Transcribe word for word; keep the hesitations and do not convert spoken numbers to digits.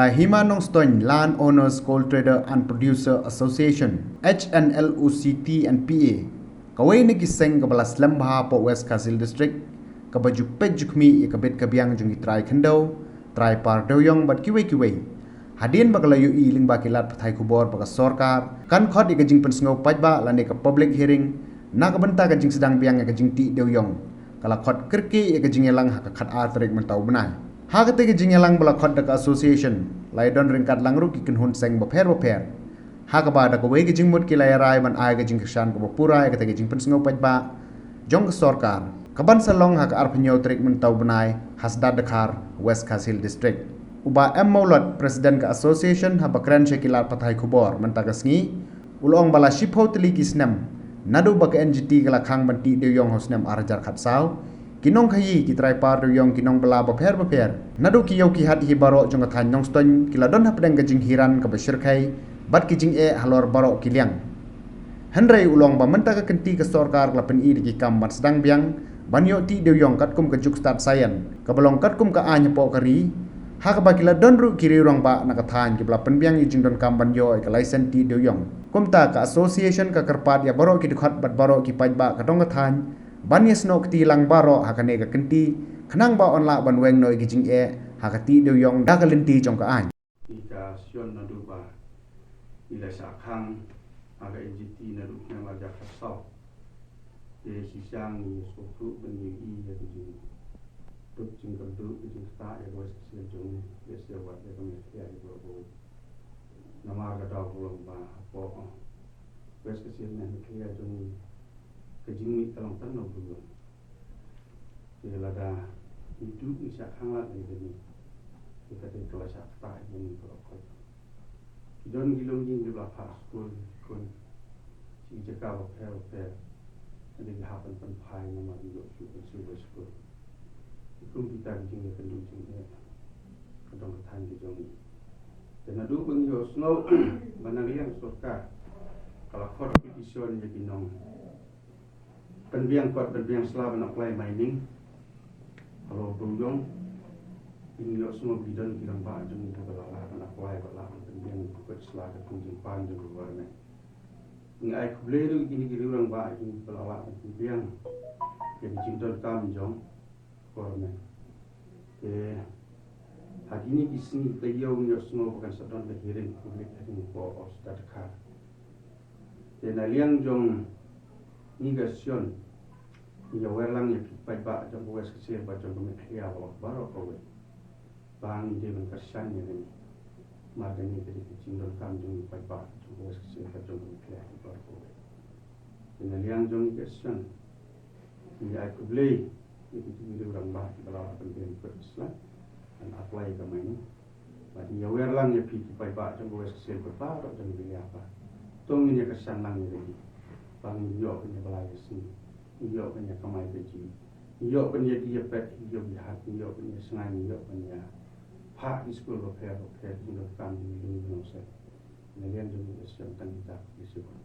Hima Nongstoiñ Land Owners Coal Trader and Producer Association, H N L O C T and P A, kawei na ki seng kaba la slem bha hapoh West Khasi Hills District, kaba ju peit ju khmih ïa ka bit ka biang jong ki trai khyndew, trai par dewïong bad kiwei kiwei. Hadien ba ka la ïohi lyngba ki lad pathai khubor ba ka sorkar kan khot ïa ka jingpynsngew paidbah lane ka public hearing na ka bynta ka jingsdang biang ïa ka jingtih dewïong, ka la khot kyrkieh ïa ka jingïalang ha ka khatar tarik mynta u bnai. Ha katei ka jingïalang ba la khot da ka association, la ïadon ryngkat lang ruh ki kynhun seng bapher bapher, ha kaba da kawei ka jingmut ki la ïarai ban ai ka jingkyrshan kaba pura ïa katei ka jingpynsngew paidbah jong ka sorkar, kaban sa long ha ka arphew hynñiew tarik mynta u bnai ha Sdar Dkhar, West Khasi Hills District. U Bah M Mawlot, President ka association, haba kren sha ki lad pathai khubor mynta ka sngi, u la ong ba la shiphew tylli ki snem naduh ba ka N G T ka la khang ban tih dewïong ha u snem ar hajar khatsaw, ki nongkhaïi, ki trai par dewïong, ki nongbylla bapher bapher naduh ki ïew ki hat hi baroh jong ka thaiñ Nongstoiñ ki la don hapdeng ka jinghiran kaba shyrkhei bad ki jingeh halor baroh ki liang. Hynrei u la ong ba mynta ka kynti ka sorkar ka la pyni da ki kam ban sdang biang ban ïoh tih dewïong katkum ka juk stad saian, kaba long katkum ka aiñ hapoh ka ri, ha kaba ki la don ruh ki riew rangbah na ka thaiñ kiba la pynbiang ïa u jingdonkam ban ïoh ïa ka laisen tih dewïong. Kumta ka association ka kyrpad ïa baroh ki dkhot bad baroh ki paidbah ka dong ka thaiñ ban ïasnoh kti lang baroh ha kane ka kynti, khnang ba yn lah ban weng noh ïa ki jingeh ha ka tih dewïong da ka lynti jong ka aiñ. Ïa ka shnong naduh ba ngi la shah khang ha ka N G T naduh snem ar hajar khatsaw. Te shisha ngi sngewthuh ba ngi ïohi ïa ka jingduk jingkyrduh, ka jingktah ïa ka West Khasi Hills jong ngi, ïa sha wat ïa ka Meghalaya hi baroh kawei. Namar ka daw ka long ba hapoh West Khasi Hills ne Meghalaya jong ngi, ka jingmih ka long tang na u dewïong. Te lada ngi duh ngi shah khang lad ïa kane, ïa kata ka la shah ktah ïa ngi baroh kawei. Ki don ki longïing kiba la phah skul, ki khun sha ki jaka bapher bapher, hynrei ki hap ban pynphai namar ki ïoh shuh ban siew bai skul. Ki kum kita ki jingïakynduh jingeh ka dong ka thaiñ ka jong ngi. Te naduh ba ngi ïohsngew ba na ka liang sorkar ka la khot petition ïa ki nong pynbiang kot pynbiang sla ban apply mining halor dewïong, ngi ïohsngew ba ki don ki rangbah jong ngi kiba la lah ban apply, ba lah ban pynbiang kot sla katkum jingpan jong ka government. Ngi ai khublei ruh ïa kine ki riew rangbah jong ngi kiba la lah ban pynbiang ïa ka jingdonkam jong ka government. Te ha kine ki sngi taïew ngi ïohsngew ba kan sa don ka hearing, public hearing hapoh Sdar Dkhar. Te na liang jong ngi ka association, ngi ïawer lang ïa phi paidbah jong ka West Khasi Hills bad jong ka Meghalaya baroh kawei ba ngi dei ban kyrshan ïa kane. Namar kane ka dei ka jingdonkam jong ngi paidbah jong ka West Khasi Hills bad jong ka Meghalaya baroh kawei. Te na liang jong ngi ka association, ngi ai khublei ïa kito ki riew rangbah kiba la lah ban pynbiang kot sla ban apply ïa ka mining. Bad ngi ïawer lang ïa phi ki paidbah jong ka West Khasi Hills bad baroh jong ka Meghalaya ba to ngin ïa kyrshan lang ïa kane, ba ngin ïoh ban ïa bylla ïa sngi, ngin ïoh ban ïa kamai kajih, ngin ïoh ban ïa die ïa peit, ngin ïoh ban ïa hat, ngin ïoh ban ïa shngaiñ, ngin ïoh ban ïa phah ki skul bapher bapher, ki jingdonkam jong ngi, jong ngi ki nongseh. Na liang jong ngi ka association tang kita, ki sibun.